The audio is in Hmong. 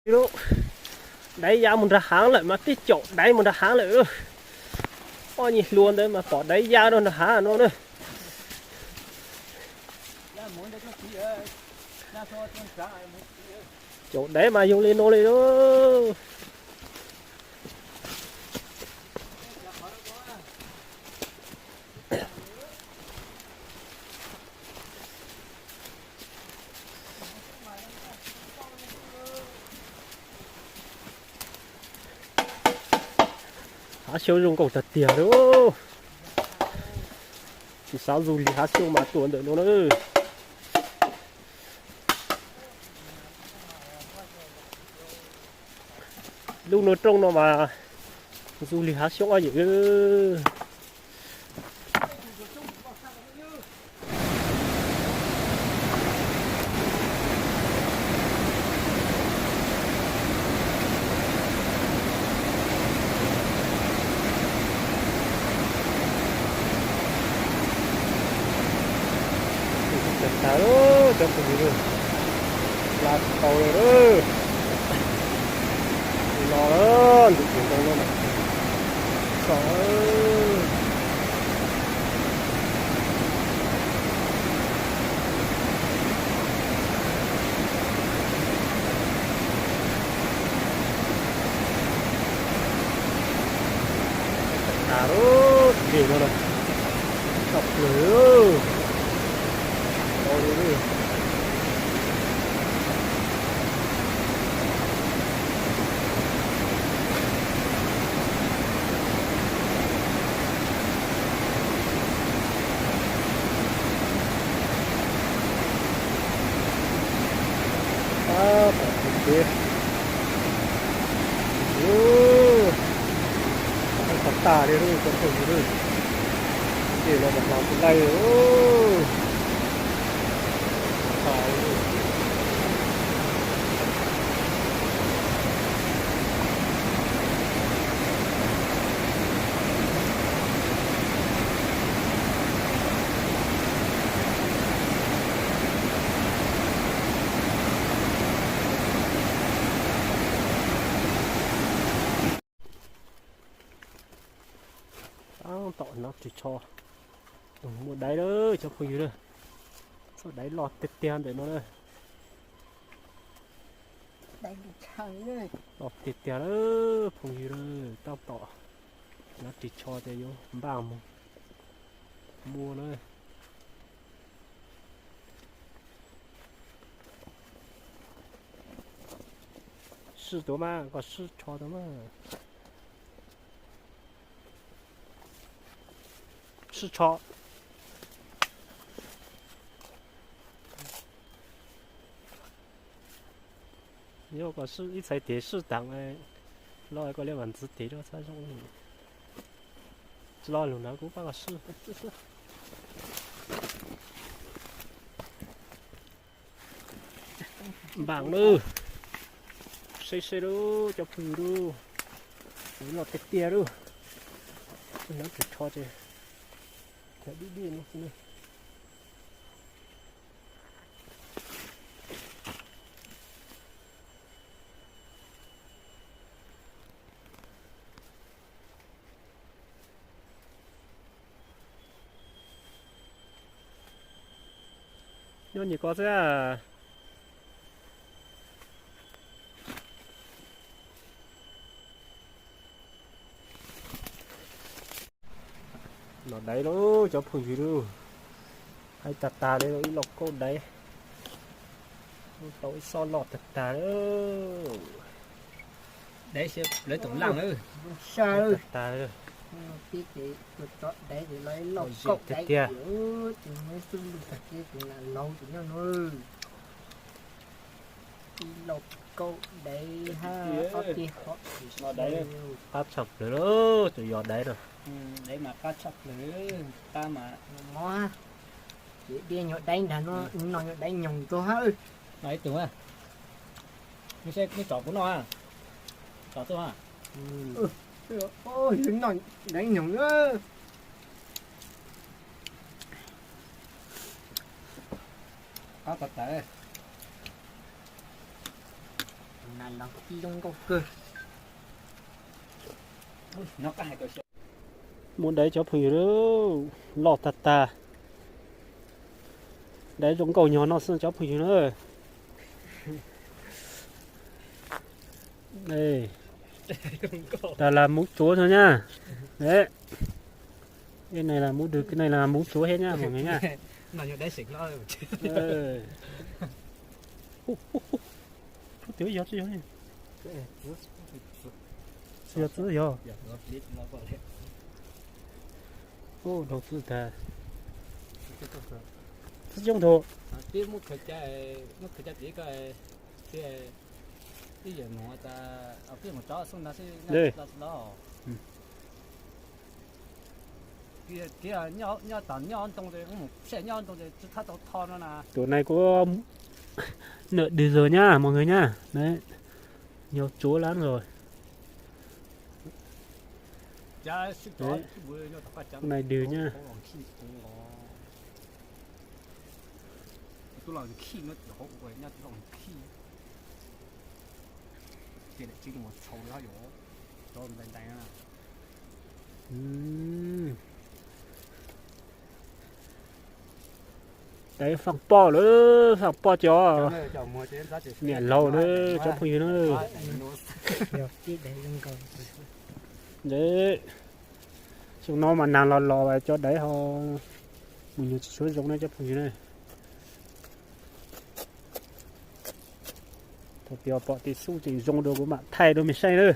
Lub daiv ya mus nram hav lawm mas, tib caum daiv mus nram hav lawm. Ob nyuag hlua ntawd mas pom daiv ya rau nram hav no na. Caum daiv mas yog li no li lauj. Hav xyoob zoo nkauj tiag tiag li. Tsis xav zus li hav xyoob mas tuaj ntawm no na. Lub nuav roob no mas zus li hav xyoob ob yawm. Tag tag lawm cov phooj ywg, la tsis tau li lawm. Li no, ntxim ntxim ntoo no mas txog. Tag lawm, lig no na, tshaj plaws. Tab tom tus tsev lub, tag tag li lub cov phooj ywg lub. Ntej no mas hnav tus laij. Tab tom hnav ris tsho, muaj daiv lawm cov phooj ywg lawm. Txoj daiv loj tiag tiag ntawm no na. Loj tiag tiag lawm phooj ywg lawm, tab tom hnav ris tsho ces yuav npaj mus muag na. Sib tuav mas, koj sib tsho tuav mas. Sib tsho. Yog koj sib ib txhais tes sib taag, los koj liab mas ntxiv tes rau txhob zoo. Tsis los lug ntawd kuv pab koj sib. Npaam lawm, seb seb lub cov phooj ywg lub, loj tiag tiag lub. Nov ris tsho ces dib dib no xwb na. Nyob nyuam ko xwb. Los daiv lauj cov phooj ywg lauj. Haib tag tag li lauj, ib lauj kaub daiv. Tau ib xob loj tag tag li. Daiv xyov lawv tus laj lawm. Tag tag li. Pib ces tus tso daiv ces los ib lauj kaub daiv tiag. Tus nyob xub lug tag ces tus laug tus nyob no. Ib lauj kaub daiv hab ob peb hom. Qab tshaj plaws lauj, tus yos daiv no. Daiv mas qab tshaj plaws, qab mas mob. Ces diaj nyuag daiv ntag no, no nyuag daiv nyoog tuaj hab. No ib tug, nws tsom kuv noj, tsom tuaj. Noj daiv nyoog. Qab tag tag. Muaj daiv cov phooj ywg, loj tag tag. Daiv zoo nkauj nyog no xwb cov phooj ywg na. Tag las muv tsuav no nyab. Ib ne las muv dwg, ne las muv tsuav thiab nyab, mos nyab. Tub twb yog tsis yog, tsis yog txwb yog. Ub, dhau txwb tag. Txwb coob dhau. Tus nai kuj nws dwg zog nyab, mos nyab. Nyob tsuav lab zog. Nai dwg nyab. Daiv faaj poj lawm, faaj poj cov niam laus na, cov phooj ywg na. Xyoo no mas nag los los cov daiv ho mus nyuag tsis tshua zoo na cov phooj ywg na. Thaum twg pom tej xub tseem zoo rau kuv mam thaij rau mej saib na.